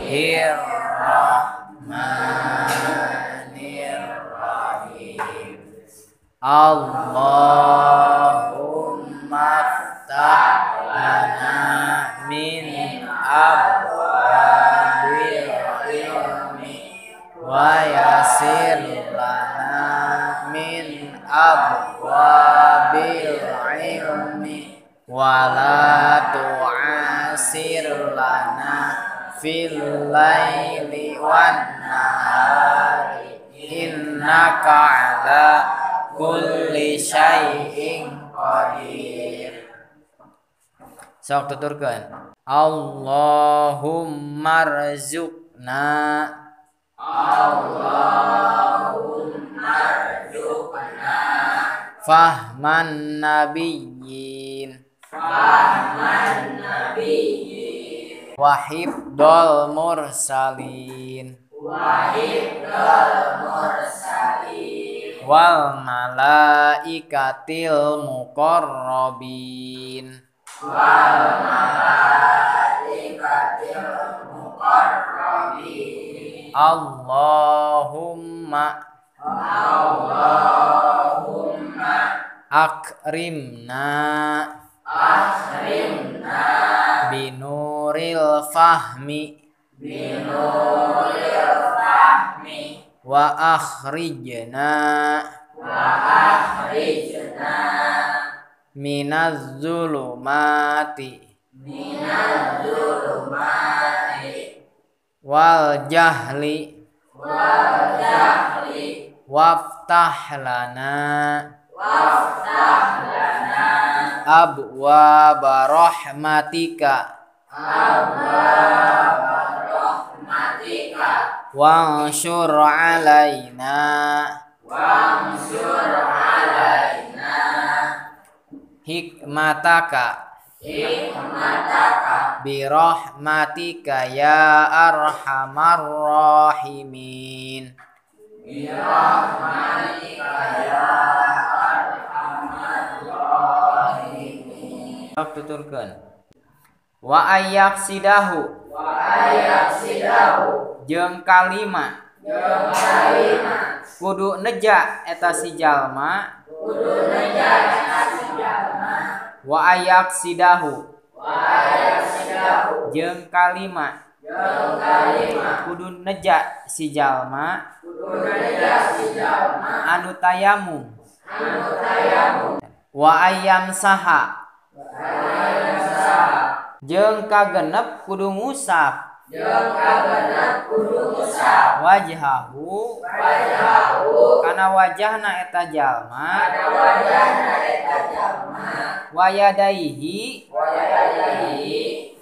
Bismillahirrahmanirrahim. Allahumma ftah lana min abwabil ilmi wa yassir lana min abwabil ilmi wa la tu'asir lana fil laili wan nahari innaka ala kulli syai'in qadir. Sok tuturkeun. Allahumma rzuqna, Allahumma rzuqna fahman nabiyyin, fahman nabiyyin, wa hifdzal mursalin, wa hifdzal mursalin, wal malaikatil muqarrabin, wal malaikatil muqarrabin. Allahumma, Allahumma akrimna, akrimna binuril fahmi, binuril fahmi, wa akhrijna, wa akhrijna minaz zulumati, minaz zulumati, wal jahli, wal jahli, waftah lana, waftah lana abwaaba rahmatika, abwaaba rahmatika, wansyur alaina, wansyur alaina hikmataka, hikmataka, birahmatika ya arhamar rahimin, birahmatika ya arhamar rahimin. Tuturkeun. Wa ayyaksidahu, wa ayyaksidahu, jeung kalima, jeung kalima, kudu neja eta si jalma, kudu neja eta si jalma, wa ayyaksidahu, wa ayyaksidahu, jeung kalima, jeung kalima, kudu neja si jalma, kudu neja si jalma, anu tayamum, anu tayamum, wa ayyamsaha, wa ayyamsaha, jeung kagenep kudu ngusap, jeung kagenep kudu ngusap, wajhahu, wajhahu, kana wajahna eta jalma, kana wajahna eta jalma, wa yadaihi, wa yadaihi,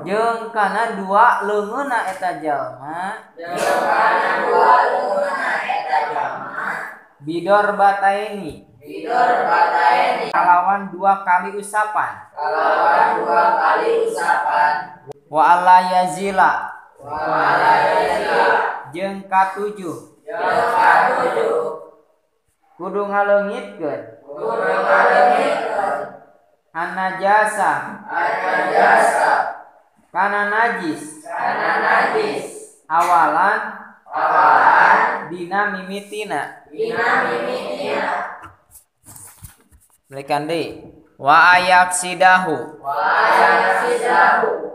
jeung kana dua leungeunna eta jalma, jeung kana dua leungeunna eta jalma, bidor bataini, bidor bataini, kalawan dua kali usapan, kalawan dua kali usapan, wa alla yazila, wa alla yazila, jeung katujuh, jeung katujuh, kudu ngaleungitkeun, kudu ngaleungitkeun, an-najasa, an-najasa, kana najis, kana najis, awalan, awalan, dina mimitina, dina mimitina. Balikan deui. Wa ayaksidahu, wa ayaksidahu,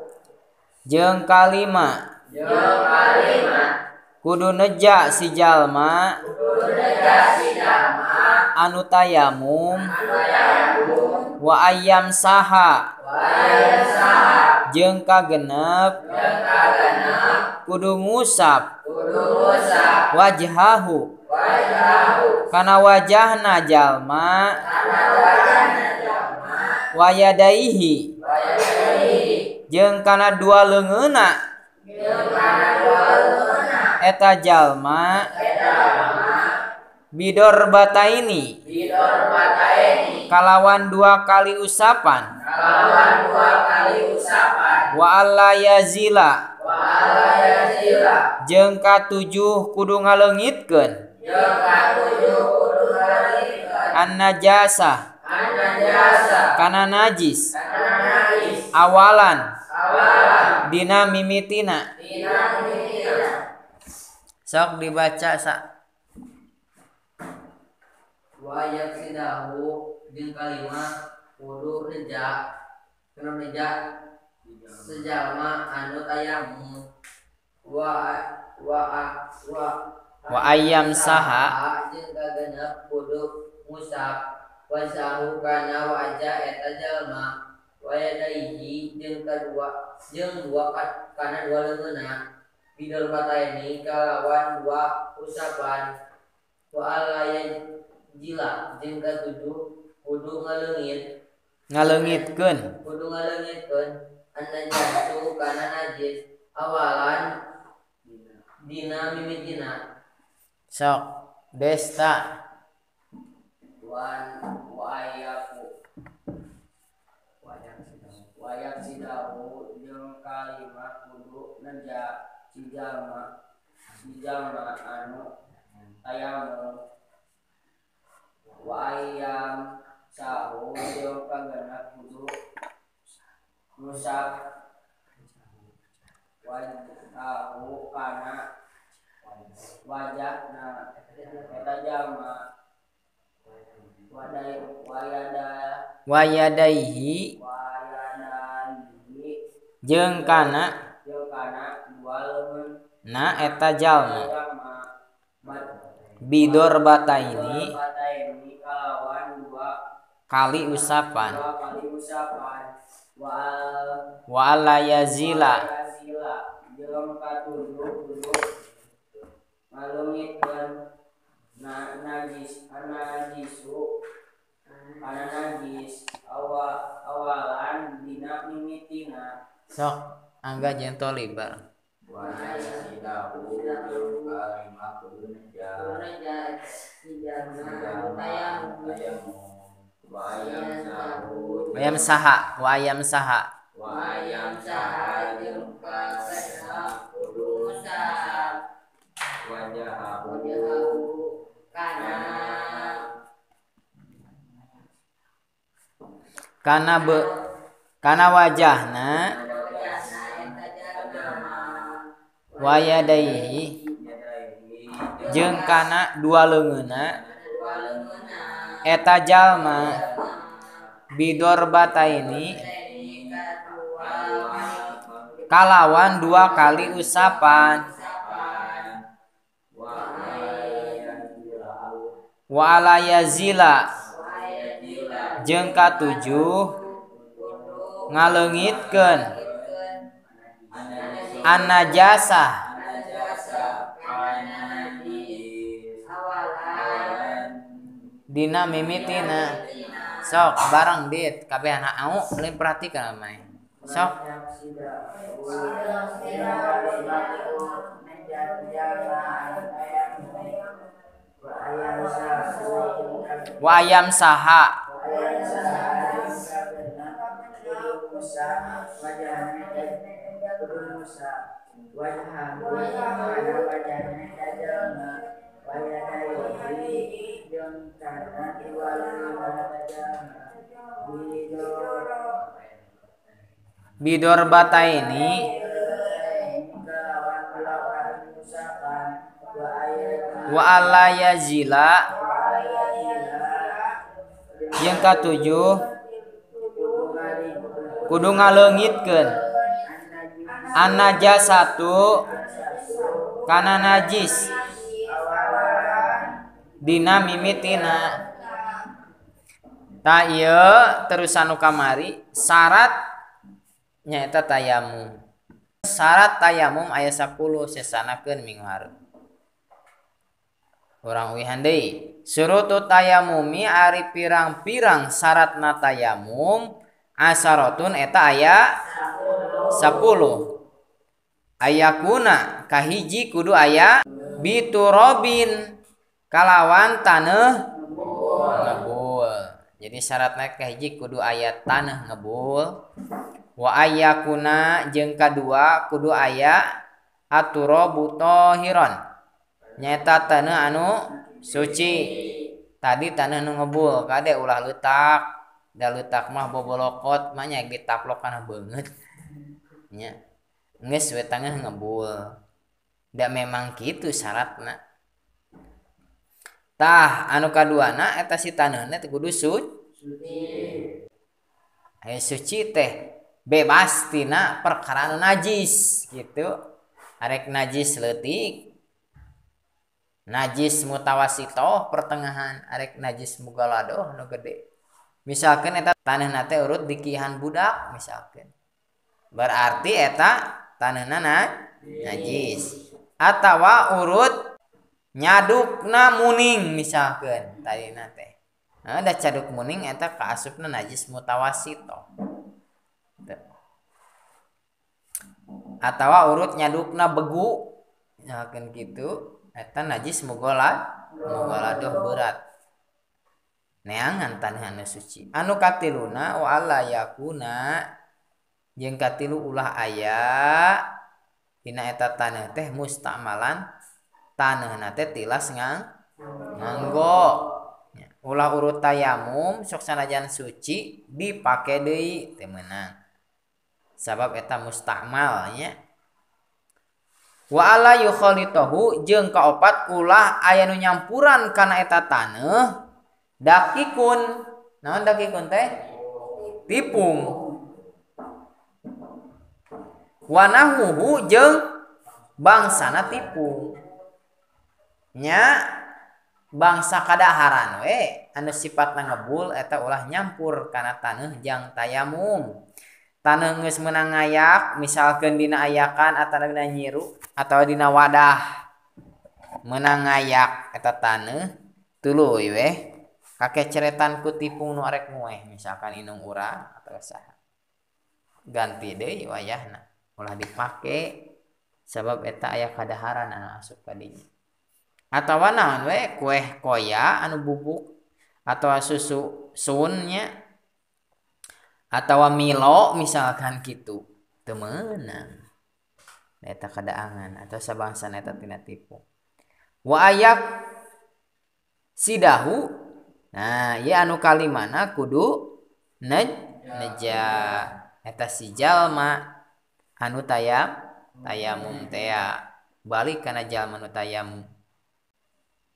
jeung kalima, jeung kalima, kudu neja si jalma, kudu neja si jalma, anu tayamum, anu tayamum, wa ayyamsaha, wa ayyamsaha, jeung kagenep, jeung kagenep, kudu ngusap, kudu ngusap, wajhahu, wajhahu, kana wajahna jalma, kana wajahna jalma, wa yadaihi, wa yadaihi, jeung kana dua leungeunna, jeung kana dua leungeunna, eta jalma, eta jalma, bidor bataini, bidor bataini, kalawan dua kali usapan, kalawan dua kali usapan, wa alla yazila, wa alla yazila, jeung katujuh kudu ngaleungitkeun, jeung katujuh kudu ngaleungitkeun, an-najasa, an-najasa, kana najis, kana najis, awalan, awalan, Dina mimitina. Sok dibaca sa. Wa yaksidahu jeung kalima kudu neja kudu neja sejalma anu tayamum wa wa wa wa ayam saha jeung kagenep kudu ngusap wasahu kana wajah eta jalma wa yadaihi jeung kadua jeung dua kana dua leungeunna bidor bataini kalawan dua usapan wa alaya jila jeung katujuh kudu ngaleungit ngaleungitkeun kudu ngaleungitkeun annajasu kana najis awalan dina mimitina. Sok desta wan wayaku wayak sidahu jeung kalima kudu neja si jalma anu tayamum wa ayam sahu jeung kagenep kudu ngusap wajahu kana wajahna eta jalma wayadaihi jeung kana na eta jalma bidor bataini kali usapan wa alla yazila jeung katujuh kudu ngaleungitkeun najis anajisu kana najis awalan dina mimitina. Sok angga jeung tolibar wa yasidahu jeung kalima kudu neja wa saha wa ayam saha wa ayam saha jeung kagenep kudu ngusap wajahahu kana kana be kana wajahna wayadaihi jeung kana dua leungeunna eta jalma bidor bataini kalawan dua kali usapan wa ala yazila jeung katujuh ngaleungitkeun annajasah dina mimitina. Sok bareng dit kabeh anak au lain perhatikan amai. Sok wa ayam saha bidor bataini wa alla yazila jeung katujuh kudu ngaleungitkeun annajasatu kana najis dina mimitina. Ta ieu terusan nu kamari syarat nyaeta tayamum. Syarat tayamum aya 10 sesanakeun minggu hareup. Urang uihan deui. Syurutu tayamumi ari pirang-pirang syaratna tayamum asyaratun eta aya 10. Ayakuna kahiji kudu aya biturobin kalawan taneuh ngebul. Jadi syaratna kahiji kudu aya taneuh ngebul. Wa ayakuna jeung kadua kudu aya aturabu tahiran nyaeta taneuh anu suci. Tadi taneuh nu ngebul kade ulah leutak, da leutak mah bobolokot mah nya ditaplok kana beungeut nya. Geus we tangeuh ngebul. Da memang kitu syaratna. Tah anu kaduana eta si taneuhna teh kudu suci. Aya suci teh bebas tina perkara anu najis gitu. Arek najis leutik, najis mutawasitoh pertengahan, arek najis mugaladoh nu gede. Misalkan eta taneuhna teh urut dikihan budak misalkan. Berarti eta taneuhna najis. Atawa urut nyadukna muning misalkan tadina teh. Nah, da caduk muning eta kaasupna najis mutawasitoh. Atawa urut nyadukna begu misalkan kitu eta najis mugoladoh berat. Neangan tanah anu suci. Anu katiluna wa alla yakuna jeung katilu ulah aya dina eta taneuh teh mustamalan taneuhna teh tilas nganggo. Ulah urut tayamum sok sanajan suci dipake deui teu meunang. Sabab eta mustamal nya. Wa alla yukhalitahu jeung kaopat ulah aya nu nyampuran kana eta taneuh dakikun. Naon dakikun teh? Tipung. Wanahuhu jeung bangsana tipung. Nya bangsa kadaharan we anu sifatna ngebul eta ulah nyampur kana taneuh jang tayamum. Taneuh geus meunang ngayak misalkeun dina ayakan atawa dina nyiru atawa dina wadah meunang ngayak eta taneuh tuluy we kakeceretan ku tipung nu arek ngueh misalkan inung urang atau saha. Ganti deui wayahna ulah dipake sabab eta aya kadaharan anu asup ka dinya. Atawa naon we kueh koya anu bubuk atawa susu sunnya atawa Milo misalkan kitu teu meunang eta kadaangan atau sabangsana eta tina tipung. Wa ayak sidahu. Nah ieu anu kalimana kudu neja eta si jalma anu tayamum teh balik kana jalma nu tayamum.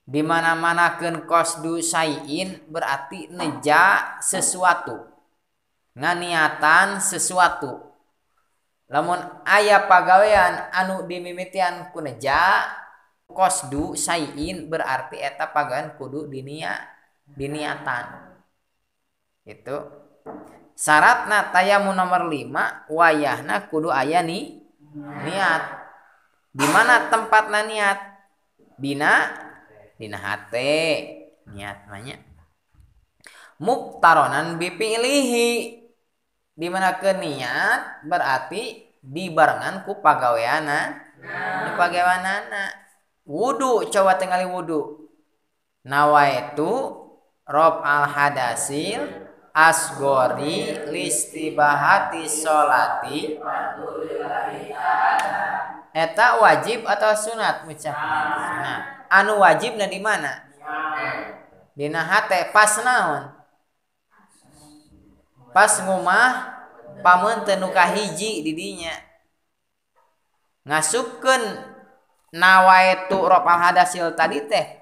Di mana-manakeun qasdu syai'in berarti neja sesuatu, nganiatan sesuatu. Lamun aya pagawean anu dimimitian ku neja qasdu syai'in berarti eta pagawean kudu diniatan. Itu syaratna tayamum nomor 5 wayahna kudu aya niat. Di mana tempatna niat? Dina hate niat mah nya. Muktaronan bipilihi di mana ke niat berarti dibarengan ku pagaweana. Di pagaweanana. Wudu coba tingali wudu. Nawaitu rob al hadasil asgori listibahati sholati. Eta wajib atau sunat ucap? Sunat. Anu wajibna di mana? Dina hate pas naon? Pas ngumah pameun teu nu kahiji di dinya. Ngasupkeun nawaitu rob al hadasil tadi teh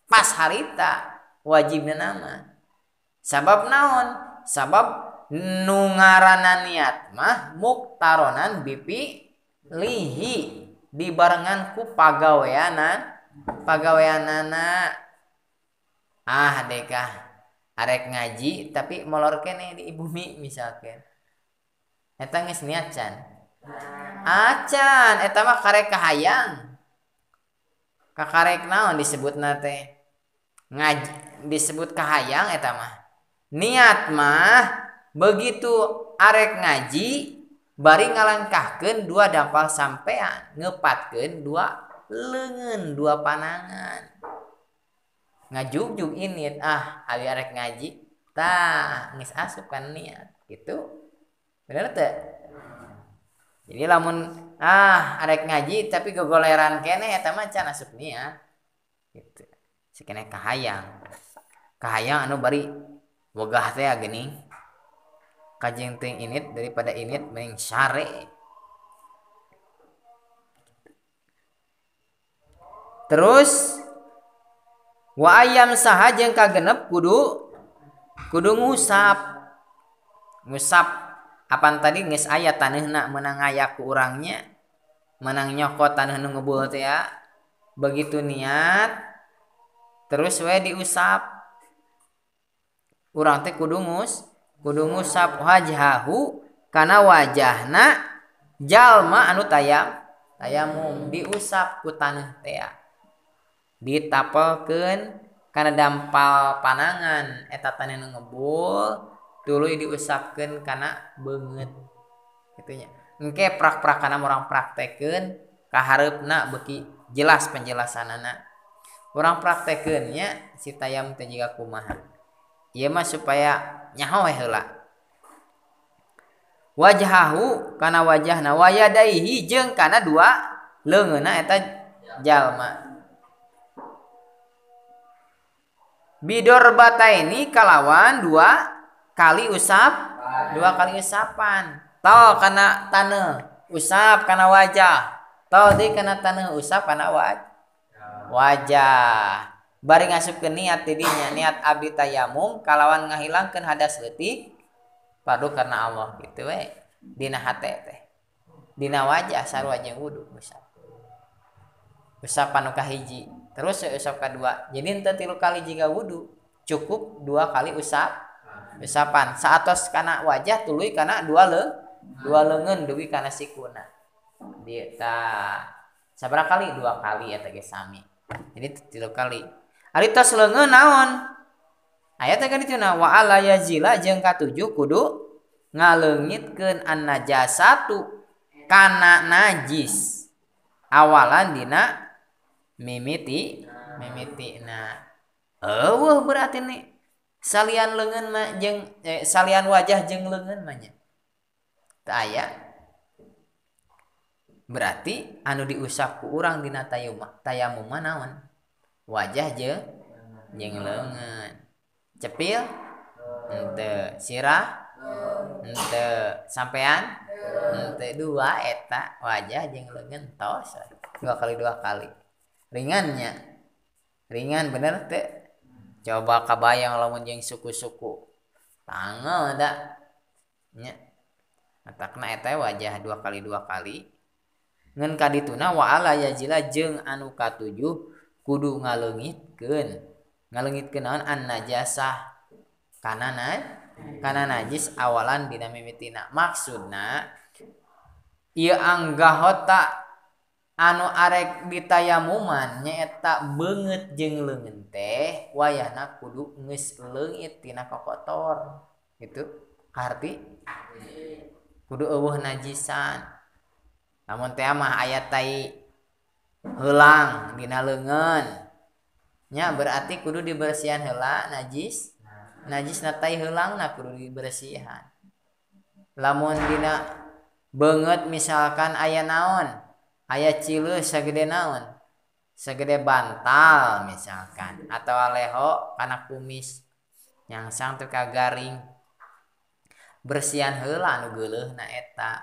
pas harita wajibna nama. Sabab naon? Sabab nu ngaranna niat mah muktaronan bipi lihi dibarengan ku pagaweanan pagaweanana. Ah dekah arek ngaji tapi molor keneh di bumi misalkan eta geus niat can acan eta mah karek kahayang kakarek naon disebutna teh ngaji disebut kahayang eta mah niat mah begitu arek ngaji bari ngalangkahkeun dua dampal sampean ngepatkeun dua leungeun dua panangan ngajugjug init ah abi arek ngaji tah geus asup kan niat gitu bener teu? Jadi lamun ah arek ngaji tapi gogoleran keneh eta mah can asup niat gitu sakeneh kahayang kahayang anu bari wegah teh geuning kajeng teuing init daripada init mending sare. Terus wa ayam saha jeung kagenep kudu ngusap. Ngusap apan tadi geus aya taneuhna meunang ngayak ku urangnya, meunang nyokot taneuh nu ngebul teh ya. Begitu niat terus we diusap. Urang teh kudu ngusap wajhahu kana wajahna jalma anu tayamum diusap ku taneuh teh ya. Ditapelkeun kana dampal panangan eta taneuh nu ngebul tuluy diusapkeun kana beungeut kitu nya. Engke prak-prakana urang praktekeun ka hareupna beuki jelas penjelasanana. Urang praktekeun nya si tayamum teh jiga kumaha. Ieu mah supaya nyaho we heula. Wajhahu kana wajahna wa yadaihi jeung kana dua leungeunna eta jalma. Bidorbataini kalawan dua kali usap, dua kali usapan. Tol kana taneuh, usap kana wajah. Tol deui kana taneuh, usap kana wajah. Bari ngasupkeun niat di dinya, niat abdi tayamum kalawan ngahilangkeun hadas leutik fardu karena Allah gitu we. Dina hate teh. Dina wajah sarua jeung wudu usap. Usapan nu kahiji, terus usap kadua. Jadi henteu 3 kali jiga wudu, cukup 2 kali usap. Usapan saatos kana wajah tuluy kana dua leungeun dugi kana sikuna. Di ta sabaraha kali? 2 kali eta ge sami. Jadi 3 kali. Ari tos leungeun naon? Aya teh kan dituna wa ala yazila jeung katujuh kudu ngaleungitkeun an najasatu kana najis. Awalan dina mimiti mimitina. Eueuh berarti nih salian leungeun mah jeung salian wajah jeung leungeun mah nya. Teu aya. Berarti anu diusap ku urang dina tayamum mah naon? Wajah jeung leungeun. Cepil? Henteu. Sirah? Henteu. Sampean? Henteu. Dua eta wajah jeung leungeun tos. 2 kali 2 kali. Ringannya. Ringan bener teu? Coba kabayang lamun jeung suku-suku. Tangel da. Nya. Matakna eta wajah 2 kali 2 kali. Ngan kadituna wa ala yazila jeung anu katujuh kudu ngaleungitkeun. Ngaleungitkeun naon? An najasah. Kana najis awalan dina mimitina. Maksudna ieu anggahota anu arek ditayamuman nyaeta beungeut jeung leungeun teh wayahna kudu geus leungit tina kokotor gitu. Kaharti kudu eueuh najisan. Lamun teh mah aya tai heulang dina leungeun nya berarti kudu dibersihan heula najis. Najisna tai heulangna kudu dibersihan. Lamun dina beungeut misalkan aya naon? Aya cileus sagede naon? Sagede bantal misalkan atau leho kana kumis nyangsang teu kagaring. Bersihan heula anu geuleuhna eta.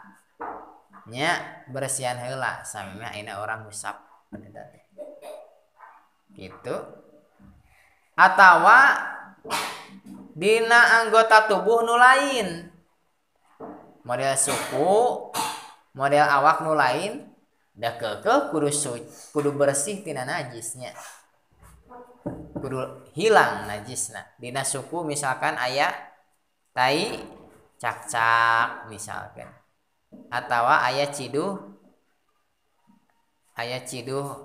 Nya bersihan heula samemeh ayeuna urang ngusap eta teh. Gitu. Atawa dina anggota tubuh nu lain. Model suku, model awak nu lain da keukeuh kudu bersih tina najisnya. Kudu hilang najisna. Dina suku misalkan aya tai cakcak misalkan atawa aya ciduh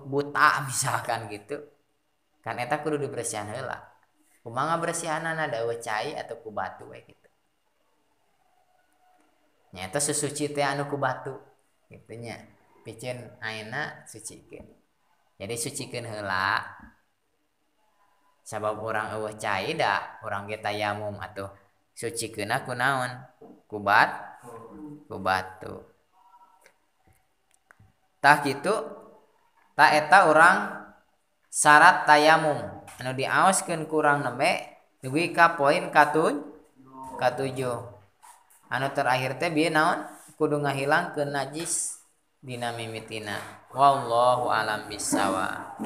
buta misalkan gitu. Kan eta kudu dibersihan heula. Kumaha bersihanana da eueuh cai atau ku batu we gitu. Nya eta susuci teh anu ku batu kitu nya. Piceun ayeuna sucikeun. Jadi sucikeun heula. Sabab urang eueuh cai da urang ge tayamum atuh sucikeunna ku naon? Ku batu. Tah kitu ta eta urang syarat tayamum anu diaoskeun ku urang nembe dugi ka poin katujuh. Anu terakhir teh bieu naon? Kudu ngahilangkeun najis Dina mimitina. Wallahu alam bisawab.